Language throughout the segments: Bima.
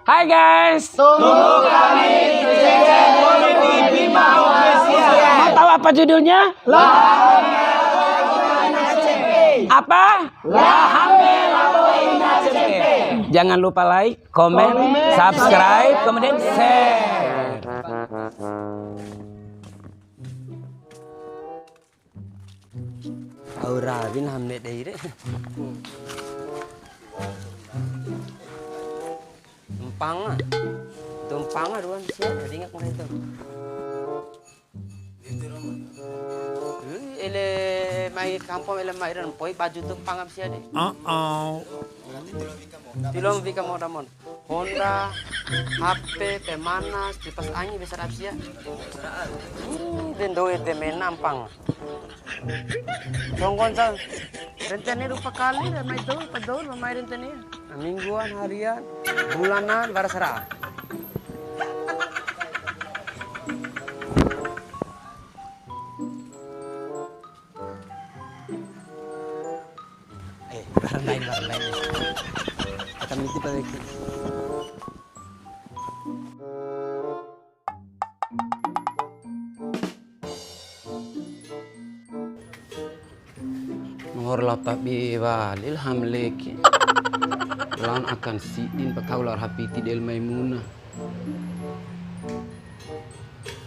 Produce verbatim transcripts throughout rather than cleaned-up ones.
Hai guys. Tunggu kami di channel Komedi Bima Official. Mau tahu apa judulnya? Apa? Jangan lupa like, comment, subscribe, kemudian share. Au rawin hamle dei re. Mpanga. Tumpanga ruan sia, ringak nggahi tu. Ui, ele mai kampung, ele mai ran poi baju tumpanga sia de. Tiloa wika moda mon. Honda, H P, pemanas, kipas angin, besar apsia. Ih, den dou ede mena mpang. Songkon sa. Rentene rupa kali, mai dou, pa dou, mai rentene. Mingguan, harian, bulanan, bara sara. Eh, barang lain, barang lain. Akan miti pada itu. Nggori lao tabe wali la hamle ke. Laon akan sidin pa kau lao ra piti di el Maimunah.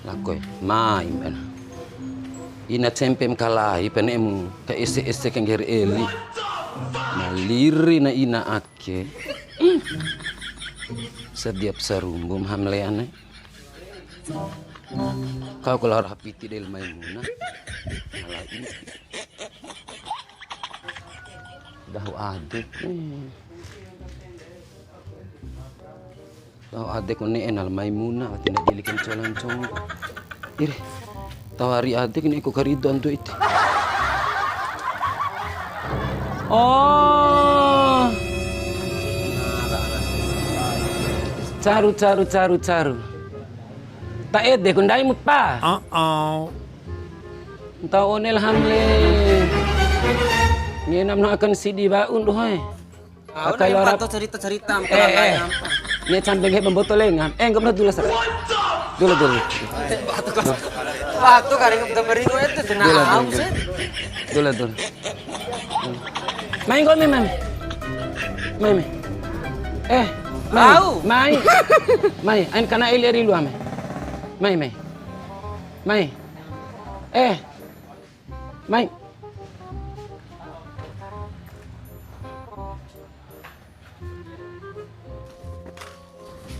Lakoe, mai mbana. Ina cempe ma kalai pa ne'emu ka ese-ese ka ngge'e ra eli. Maliri na ina ake. Sadiap sarumbu ma hamlean e. Kau ku lao ra piti di el Maimunah. Kalai. Dahu adeku. Dahu adeku ne'e na la Maimunah, wati na dili kai cola nconggo. Ire, tawari adeku ne'e ku karido antu ite. Oh. Caru, caru, caru, caru. Ta ede ku ndaimu pa. Ntau one la hamle. Ngenam na akan sidi wa'un dohoe. Ah, aka udah, lora. Yang patut cerita-cerita, eh, eh. Ini sampai nggak memboto lengan. Eh, nggak pernah dulu, Sar. Dulu, dulu. Batu kali, nggak pernah meringu itu, dena. Dulu, dulu, dulu. Dulu, dulu. Mai, nggomi, mai. Mai, mai. Eh, mai. Au. Mai. Mai, ain kana ili ri lua, mai. Mai, mai. Mai. Eh. Mai.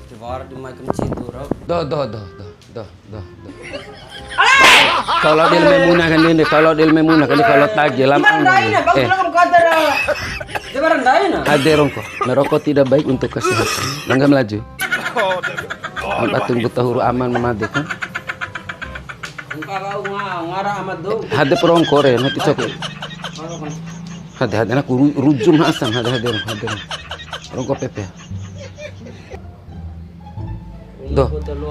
Tiwara di mai kemci tu, Rob. Doh, doh, doh, doh, doh, doh, doh. Kalau di el Maimunah kan ini, kalau di el Maimunah kan ini, kalau tagi lam. Gimana ini? Bagus, eh, bilang kamu kata dah. Dia barang lain, ah. Ade rongko, merokok tidak baik untuk kesehatan. Langga melaju. Apa tunggu tahuru aman mamade kan? Hade pa rongko re, nanti cok. Hade, hade, na ku ru-, rujum hasan, hade, hade, hade. Rongko pepe. Doh,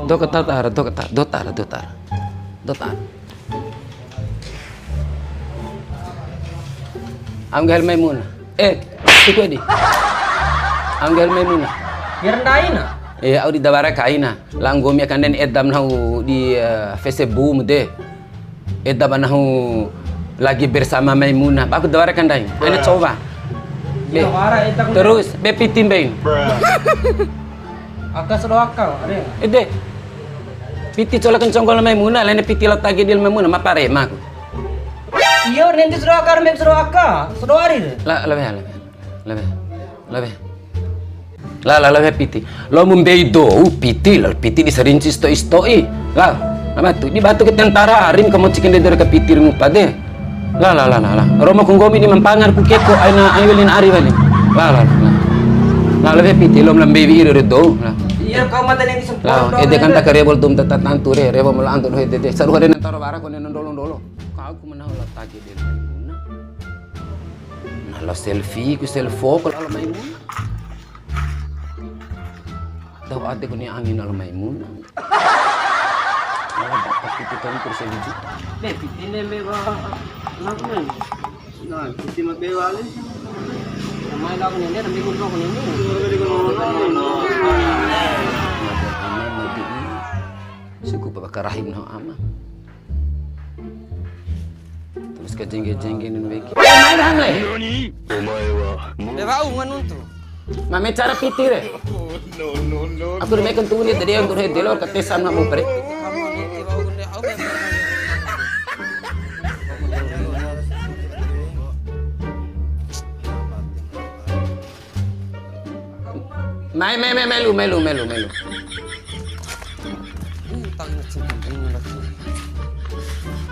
doh kata tara, doh kata, doh tara, doh tara. Doh tara. Au nggahi la Maimunah. Eh, tuku edi. Au nggahi la Maimunah. Biar ndaina. Eh, au di dawara kaina. Lao nggomi akan den edam nahu di, eh, Facebook mu de. Eda ba nahu lagi bersama Maimunah. Ba aku dawara kandai. Aina coba. Be. Terus, be piti mbein. Aka sedo aka, are. Ede. Piti cola kanconggo la Maimunah, laina piti lao tagi di la Maimunah, ma pare ma aku. Iyo, nanti sedo aka, mem sedo aka, sedo ari de. La, la weha, la weha. La weha. La weha. La, la, la weha piti. Lao mu mbei dou piti, lao piti di sarinci sato'i-sato'i. La, na batu, di batu ke tentara, arim kamoci kende dore ka piti ri ngupa de. La, la, la, la, la. Romo ku nggomi di mampangar ku keko, aina, ai welin ari wali. La, la, la, la. La, la weha piti, lao mu la mbei wi'i re dou. La. Iya, kau mata nanti sempurna. La, ede kan taka rewo dou ma tata tantu re, rewo ma la anto doho ede de. Saruha de nantaro wara kone ndolo-ndolo. Kau ku ma nahu lao tagi di la Maimunah. Na lao selfie ku selfie ku la Maimunah. Tahu ade ku ni angin la Maimunah. Ala dapat itu kan kursi lucu. Be, piti ne be ba. Lagu ne. Nah, piti ma be wali. Mai lagu ne, dia ambil kunci aku ne. Suara di kono. Rahim nahu ama. Terus kejengge-jengge nun weki. Mai dah, mai. Nani? Omae wa mo- De wa'u nganuntu. Mame cara piti re. No, no, no, no. Aku udah makan tuh nih, tadi yang tuh delo ke tesan sama pre. Mai, mai, mai, melu, melu, melu, melu.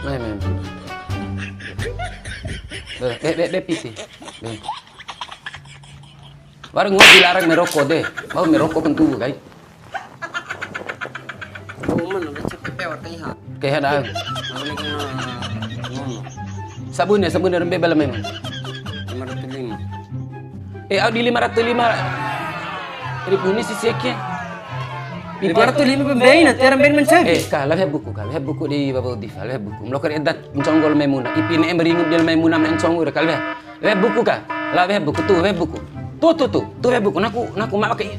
Mai, mai, mai. Be, be, be, be, piti. Be. Baru ngoa dilarang merokok de. Mau merokok kan tubuh, kai. Uma na cepe pe warta iha. Kehe dah. Sabune, sabune ra mbei bala memang. Lima ratus lima. Eh, au di lima ratus lima. Ribuni si seke. Lima ratus lima pembei na, tiwara mbei mencabi. Eh, ka, la weha buku ka, weha buku di Baba Udifa, la weha buku. Mloka eda nconggo la Maimuna. Ipi ne'e meringu di la Maimuna ma nconggo ka, la weha. Weha buku ka, la weha buku, tu weha buku. Tu, tu, tu, tu weha buku. Naku, naku mawa kai.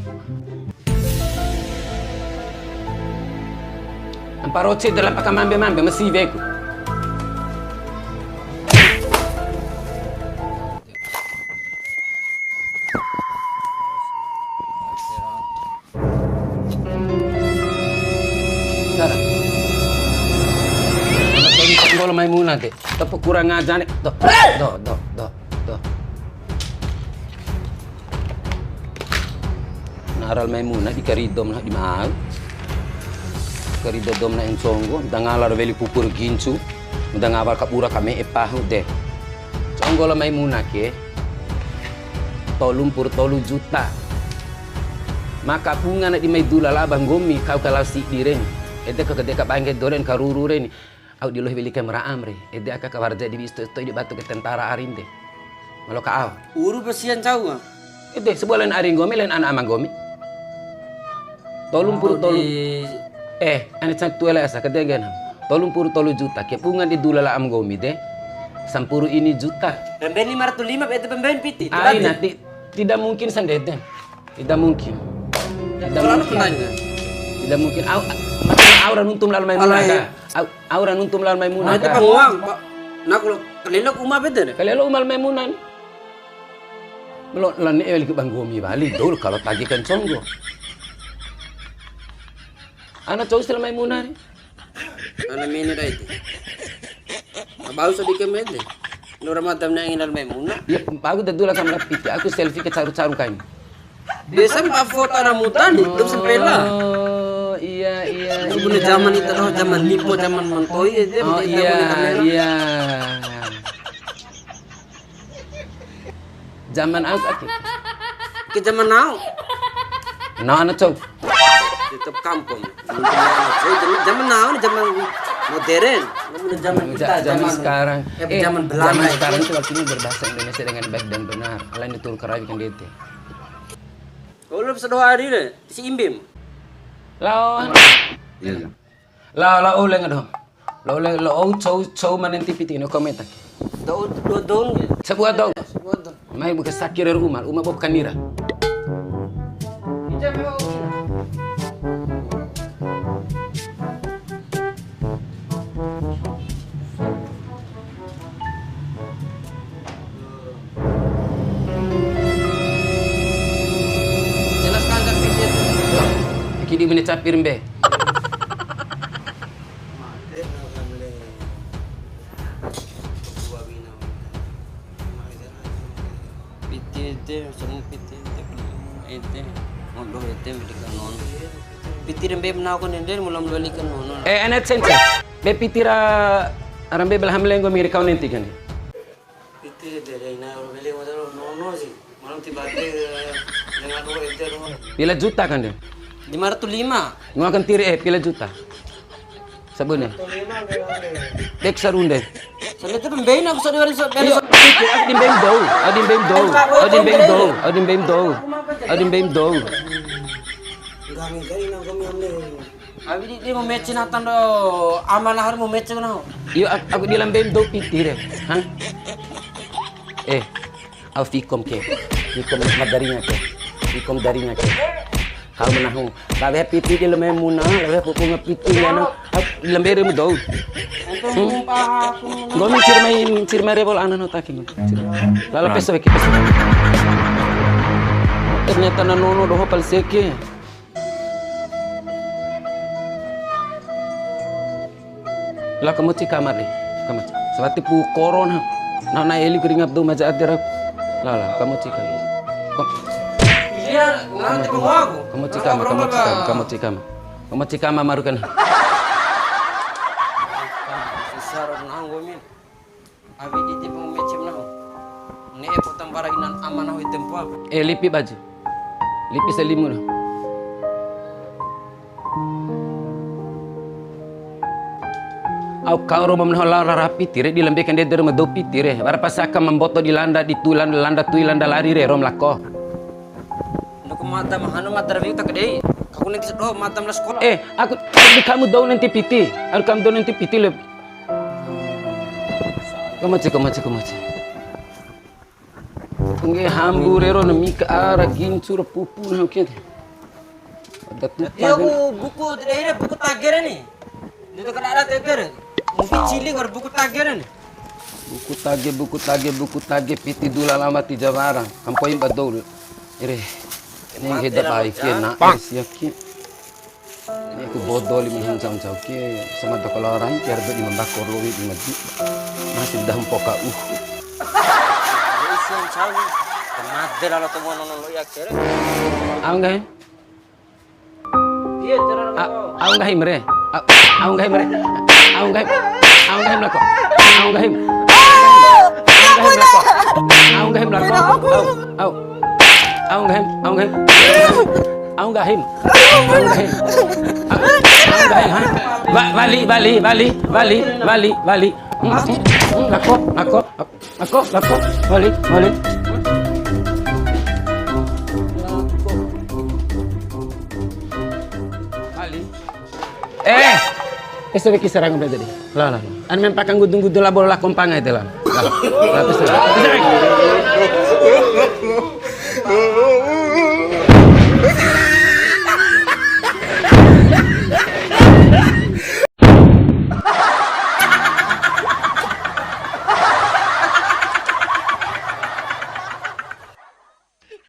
Ampa roci dalam aka mambe-mambe, masiwe ku. Cara. Tengok Maimuna ke. Tapi kurang ajar ni. Doh, doh, doh, doh, doh. Na ara la Maimuna di karido mena di mau. Karido dou mena nconggo, da ngala ra weli pupur gincu, da ngawa kabura kame'e pahu de. Nconggo la Maimuna ke, tolu mpuru tolu juta. Maka bunga na di mai dula la ba nggomi kau ka lao sidi re. Ede ka kede ka bangke dore ka ruru re ni. Au di lohi weli kai ma ra'am re, ede aka ka warja di wi'i sato'i di batu ke tentara arin de. Malo ka au. Uru pa sia ncau ka. Ede, sabua lain ari nggomi, lain ana ama nggomi. Tolu mpuru tolu. Di- Eh, ane cang tue la asa, kede gena. Tolu mpuru tolu juta, ke bunga di dula la am nggomi de. Sampuru ini juta. Pemben lima ratus lima, ede pemben piti. Ai, nanti tidak mungkin sandede. Tidak mungkin. Tidak mungkin. Tidak mungkin. Au, maksudnya au ra nuntu ma la Maimuna ka. Au, au ra nuntu ma la Maimuna ka. Mate panguang, Pak. Naku lo kalelo uma bede de. Kalelo uma la Maimuna ni. Melo lani eli ke ba nggomi wali dou kalau tagi ka nconggo. Ana cou si la Maimuna ni. Ana mene dai tu. Abau sedikit mede. Nura mata mena ingin la Maimuna. Ya, aku dah dulu sama piti. Aku selfie ke caru-caru kain. Biasa mpa foto anak muda ni, tu sempela. Oh, iya, iya. Itu bener zaman itu loh, zaman lipo, zaman mantoi aja. Oh, iya, iya. Zaman au ake. Ke zaman now. Now ana cou. Tetap kampung. Zaman now ni zaman modern. Zaman kita, zaman sekarang. Eh, zaman Belanda zaman sekarang itu waktunya berbahasa Indonesia dengan baik dan benar. Lain itu karawi kan dia. Kalau sedoa hari deh, si Imbim. Lao. Iya, iya. Lao, lao, lenga doho. Lao, lenga, lao, cou, cou ma nenti piti, no comment. Dou, dou, dou, ya. Sabua dou. Sabua dou. Mai buka sakira uma, uma bok kanira. Jelaskan, Kak, piti itu. Kidi mene capir mbe. Piti ede, semu piti ede, ede, modo ede, mending kan nono. Piti ra mbei mena kau nende, mulam dua likan nono. Eh, anet sense. Be piti ra, ra mbei bala hamlenggo miri kau nenti kan. Piti de re ina ro beli modal nono sih. Malam tiba tiba dengan ro ente ro. Pila juta kan de? Lima ratus lima. Ngoa kan tiri eh pila juta. Sabune. Tek sarunde. Sale tu pembein aku sore hari so- Iyo, hari so- itu aku di mbei dou, aku di mbei dou, aku di mbei dou, aku di mbei dou, aku di mbei dou. Enggak ngingkari nang kami ambil. Abi di, di mau mecin atan do, amanah harus mau mecin nau. Iyo, ak- aku di lambem dou piti re. Hah? Eh, au fikom ke. Fikom madarinya ke. Fikom darinya ke. Kau menahu. Lawe piti di leme muna, lawe pupu ngepiti ya no. Lembe re mudou. Gomi cirmai, cirmai rebol ana no taki. Lalo peso weki peso. Ternyata nanono doho palseke. La kamoci kamar ni. Kamoci. Sawati pu korona. Na na eli keringat do maja adera. La la kamoci kamar. Iya, nanti pengawaku. Kamoci kamar, kamoci kamar, kamoci kamar. Kamoci kamar marukan. Sisar nang gomin. Abi di tipu mecem nang. Ne'e potong bara inan amanah wi tempo apa? Eh, lipi baju. Lipi selimu na. Au kau ro mamna la rara piti re, di lembe kande der ma dou piti re. Wara pasaka mamboto di landa, di tu landa, landa tui landa lari re, rom lako. Nduku mada mahanu mada rawi tak dei. Aku nanti sedoh mada mala sekolah. Eh, aku di kamu dou nanti piti. Aku kamu dou nanti piti le. Kamaci, kamaci, kamaci. Ngge hambu rero na mika ara gincu ra pupu na oke. Ada tupa. Ya, aku buku terakhir buku tager ni. Itu kan ada tager. Mungkin cili war buku tager ni. Buku tage, buku tage, buku tage, piti dula lama ti jawara. Kampoi ba dou. Ire. Ini heda baik ke nak sia ke. Ini aku bodoh lima jam jam jauh ke sama tak kalau orang tiar di membakor lowi di maju. Masih dah empoka uh. Made lalo temu nono lo ya kere. Au nggahi? Iya, terus. Au nggahi mere. Au nggahi mere. Au nggahi. Au nggahi melako. Au nggahi. Au nggahi melako. Au nggahi melako. Au. Au nggahi, au nggahi. Au nggahi. Au nggahi. Au nggahi, ha? Wa-, wali, wali, wali, wali, wali, wali. Hmm, hmm, hmm, lako, lako, lako, lako, wali, wali. Wali. Eh, ese weki sarang udah jadi. Lah, lah, lah. Anu memang pakai gudu-gudu labo la kompang aja lah. Lah, lah, ese weki. Ese weki.